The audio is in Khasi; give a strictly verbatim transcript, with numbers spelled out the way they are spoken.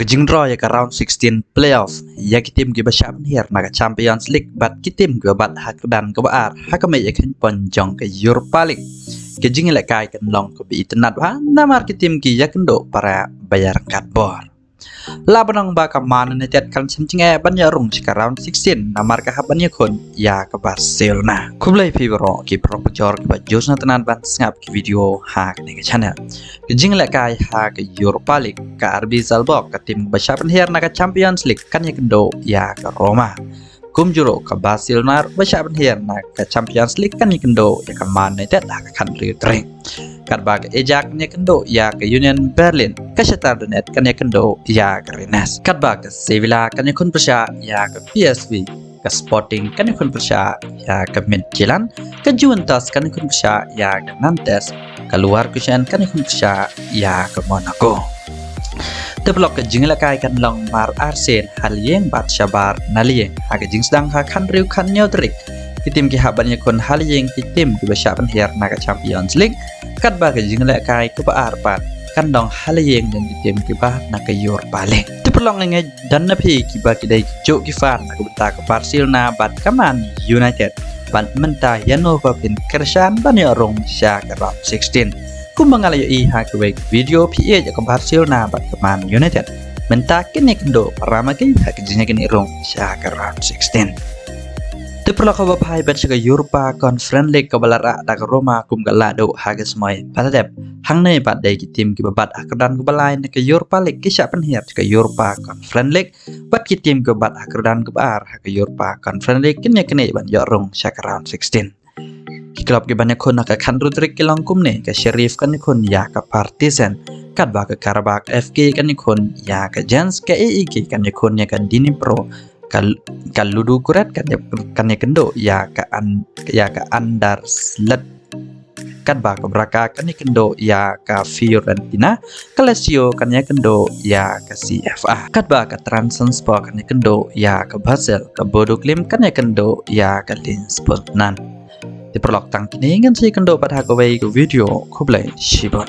Ka jingdraw ïa ka round sixteen playoff ïa ki tim kiba shah pynhiar na ka Champions League bad ki tim kiba bat ha kyrdan kaba ar ha ka mei ïa ka point jong ka Europa League. Ka jingïalehkai kan long kaba itynnad bha namar ki tim ki ïakynduh para ba ïaryngkat bor. La ba nang ba ka Man United kan shim jingeh ban ïoh rung sha ka round sixteen namar ka hap ban ïakhun ïa ka Barcelona. Khublei phi baroh ki paralok jor kiba ju sngewtynnad ban sngap ki video ha kane ka channel. Ka jingïalehkai ha ka Europa League, ka R B Salzburg, ka tim ba shah pynhiar na ka Champions League, kan ïakynduh ïa ka Roma. Kumjuh ruh ka Barcelona ba shah pynhiar na ka Champions League kan ïakynduh ïa ka Man United ha ka khathynriew tarik. Katba ka Ajax kan ïakynduh ïa ka Union Berlin, ka Shakhtar Donetsk kan ïakynduh ïa ka Rennes. Katba ka Sevilla kan ïakhun pyrshah ïa ka P S V, ka Sporting kan ïakhun pyrshah ïa ka Midtjylland, ka Juventus kan ïakhun pyrshah ïa ka Nantes, ka Leverkusen kan ïakhun pyrshah ïa ka Monaco. Te paralok, ka jingïalehkai kan long mar ar sien ha lieng bad shabar na lieng ha ka jingsdang ha ka khathynriew khathynñiew tarik. Ki tim ki hap ban ïakhun ha lieng ki tim kiba shah pynhiar na ka Champions League, katba ka jingïalehkai kaba ar pat kan long ha lieng jong ki tim kiba na ka Europa League. Te paralok, nga ngeit don na phi kiba ki dei ki juh ki fan na ka bynta ka Barcelona bad ka Man United, bad mynta ïano ba phin kyrshan ban ïoh rung sha ka round sixteen. Kumba nga la ïohi ha kawei ka video, phi ïeit ïa ka Barcelona bad ka Man United. Mynta kin ïakynduh para ma ki ha ka jingïakhun rung sha ka round sixteen. Te paralok, haba phai bad sha ka Europa Conference League kaba la rah da ka Roma kum ka la duh ha ka smai ba la dep, hangne pat dei ki tim kiba bat ha kyrdan kaba lai na ka Europa League ki shah pynhiar sha ka Europa Conference League, bad ki tim kiba bat ha kyrdan kaba ar ha ka Europa Conference League kin ïaknieh ban ïoh rung sha ka round sixteen. Ki klub kiban ïakhun ha ka khathynriew tarik ki long kumne: ka Sheriff kan ïakhun ïa ka Partizan, katba ka Qarabag F K kan ïakhun ïa ka Genk, ka A E K kan ïakhun ïa ka Dnipro, ka, ka Ludogorets kan ïa, kan ïakynduh ïa ka An-, ïa ka Anderlecht, katba ka Braga kan ïakynduh ïa ka Fiorentina, ka Lazio kan ïakynduh ïa ka C F A, katba ka Trabzonspor kan ïakynduh ïa ka Basel, ka Bodo Glimt kan ïakynduh ïa ka Linz Poznan. Te paralok, tang kine ngan sa ïakynduh pat ha kawei ka video. Khublei shibun.